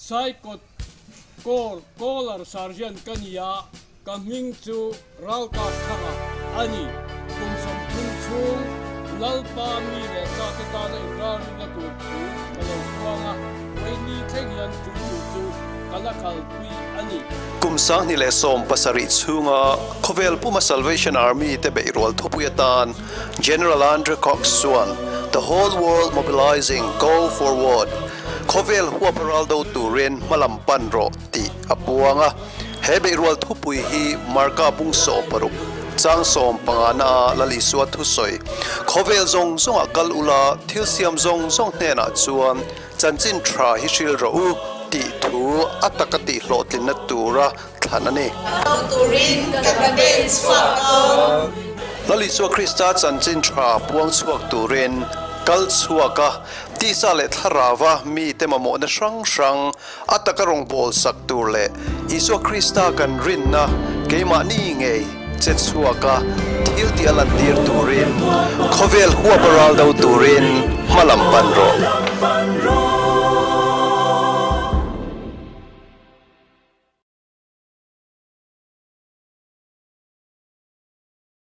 Saikawt Corps Caller Sergeant ka ni a, ka hming chu Ralkap Thanga a ni. Kum 30 chhung Lalpa mi leh sate tana inralrinna tur thu ka lo puang a, vawiin thleng hian chu thu chu ka la kalpui a ni. Kum 2017 chhunga khawvel puma Salvation Army te beihrual thupui atan General Andre Cox chuan The whole world mobilizing, go forward, Khawvel huap a ral do turin hmalam pan rawh tih a puang a. He beihrual thupui hi Marka bung 16 chang 15 na a Lal Isua thusawi, Khawvel zawng zawngah kal ula, thil siam zawng zawng hnenah chuan chanchin tha hi hril rawh u tih thu a taka tih hlawhtlinna tura thlan a ni. Do turin ka campaign chhuak dawn. Lal Isua Krista chanchin tha puang chhuak turin kal chhuak a, tisa leh thlarauva mite mamawhna hrang hrang a taka rawngbâwl sak tur leh Isua Krista kan rinna keimahni ngei che chhuak a thil tih a lantir turin khawvel huap a ral do turin hma lam pan rawh.